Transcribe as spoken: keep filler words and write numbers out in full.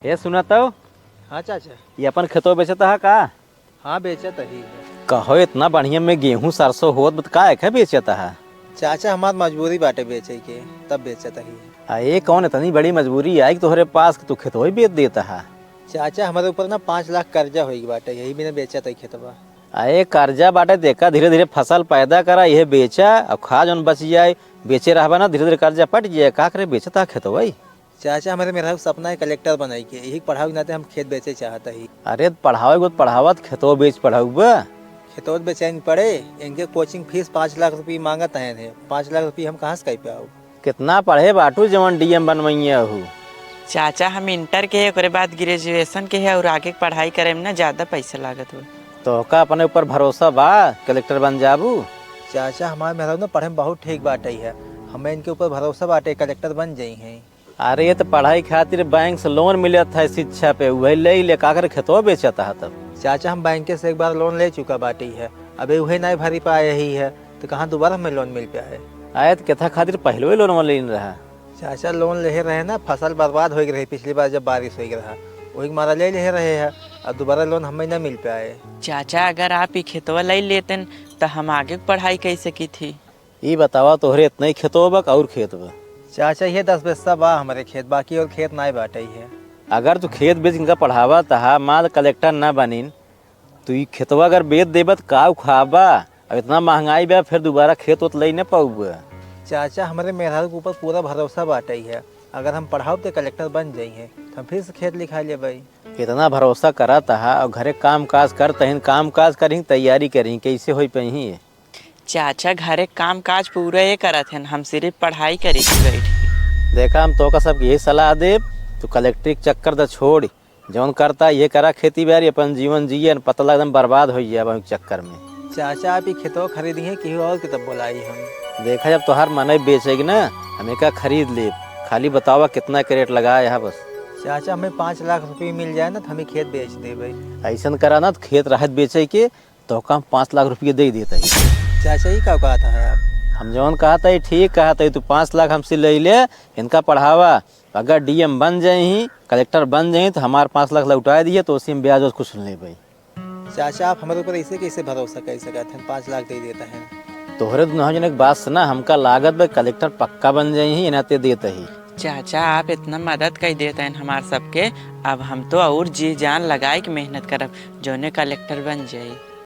ए, सुना तो। हाँ चाचा। ये अपन खेतवा बेचत हा का? हाँ, बेचत ही है। कहो, इतना बढ़िया में गेहूं सरसों होत बा, त काहे के बेचत हा? चाचा, हमार मजबूरी बाटे बेचे के, तब बेचत ही। आ, ये कौन इतनी बड़ी मजबूरी आई कि तोहरे पास कि तू खेतवा ही बेच देत हा? चाचा, हमारे ऊपर ना पाँच लाख कर्जा होई बाटे, यही बिना बेचत ही खेतवा। आ, ये कर्जा बाटे, देखा, धीरे धीरे फसल पैदा करा, यह बेचा, अब खा जौन बच जाए, बेचे रहबा ना, धीरे धीरे कर्जा पट जाए, का करे, बेचत हा खेतवा ही। चाचा, हमरे मेहरारू के सपना है कलेक्टर बनाई के, यही के पढ़ावे के नाते हम खेत बेचे चाहत ही। अरे, त पढ़ावे के बाद पढ़ावत, खेतो बेच पढ़ाउबा। खेतो बेचे न पड़े, इनके कोचिंग फीस पाँच लाख रुपये मांगत हैं, पाँच लाख रुपये हम कहाँ से कह पाऊ? कितना पढ़े बाटू जवन डीएम बनवइया हू? चाचा, हम इंटर के है, ओकरे बाद ग्रेजुएशन के है, और आगे के पढ़ाई करे में ना ज्यादा पैसा लागत बा। तोहका अपने ऊपर भरोसा बा, कलेक्टर बन जाबू? चाचा, हमारे मेहरारू ना पढ़े में बहुत ठीक बाटे है, हमें इनके ऊपर भरोसा बाटे, कलेक्टर बन जाई हैं। अरे, ये तो पढ़ाई खातिर बैंक से लोन मिलत है शिक्षा पे, वही ले ले, का करे खेतवा बेचत हा तब? चाचा, हम बैंक से एक बार लोन ले चुका बाटी है, अबे वही नहीं भरी पाए ही है, तो कहाँ दोबारा हमें लोन मिल पाए? आए तो केथा खातिर पहले ही लोन लेन रहा। चाचा, लोन लेहे रहे ना, फसल बर्बाद हो गई रही पिछली बार जब बारिश हो गई रहा, वही के मारा ले लेहे रहे है, अब दोबारा लोन हमें ना मिल पाए। चाचा, अगर आप ई खेतवा ले लेतेन, तो हम आगे के पढ़ाई कैसे की थी? ई बतावा, तोहरे इतना ही खेतवा बा कि और खेत बा? चाचा, ये दस बिस्सा बा हमरे खेत, बाकी और खेत नाई बाटे है। अगर तू खेत बेच इनका पढ़ावा तहा, मान कलेक्टर ना बनिन, तू ई खेतवा अगर बेच देबा त का उखाबा? अब इतना महंगाई बा, फिर दोबारा खेत ओत ले न पाउबा। चाचा, हमरे मेहरारू के ऊपर पूरा भरोसा बाटे है, अगर हम पढ़ाउब त कलेक्टर बन जाई है, तो हम फिर से खेत लिखा लेबै। इतना भरोसा करा तहा और घरे काम काज करतहिन, काम काज करिन, तैयारी करिन, कैसे होई पइही? चाचा, घरे काम काज पूरा ये करत हन, हम सिर्फ पढ़ाई करी के बैठी। देखा, हम तोका सबके यही सलाह देब, तू कलेक्ट्री के चक्कर द छोड़, जौन करता ये करा खेती बाड़ी, अपन जीवन जिए, न पता लगता हम बर्बाद हो जाए वही चक्कर में। चाचा, आप ही खेतवा खरीदी है, केहू और के तब बोलाई हम। देखा, जब तोहार मन है बेचे के ना, हम एका खरीद लेब, खाली बतावा कितना के रेट लगाए है बस। चाचा, हमें पाँच लाख रुपये मिल जाए ना, तो हमें खेत बेच देबे। ऐसन करा ना, तो खेत रहत बेचे के, तोहका हम पाँच लाख रुपये दे देत ही। चाचा, ई का कहत है आप? हम जौन कहत ही, ठीक कहत ही। तू पाँच लाख हमसे ले ले, इनका पढ़ावा। अगर डीएम बन जाइहीं, कलेक्टर बन जाइहीं, तो हमार पाँच लाख लौटा दिए, तो उसी में ब्याज और कुछ नहीं लेबै। चाचा, आप हमारे ऊपर ऐसे कैसे भरोसा कर सकत हैं? पाँच लाख दे देत हैं। तोहरे दुनों जने के बात से ना, हमका लागत बा, कलेक्टर पक्का बन जाइहीं, इनाते देत ही। चाचा, आप इतना मदद कर देत हैं हमार सबके, अब हम तो और जी जान लगाए के मेहनत करब, जौने कलेक्टर बन जाई।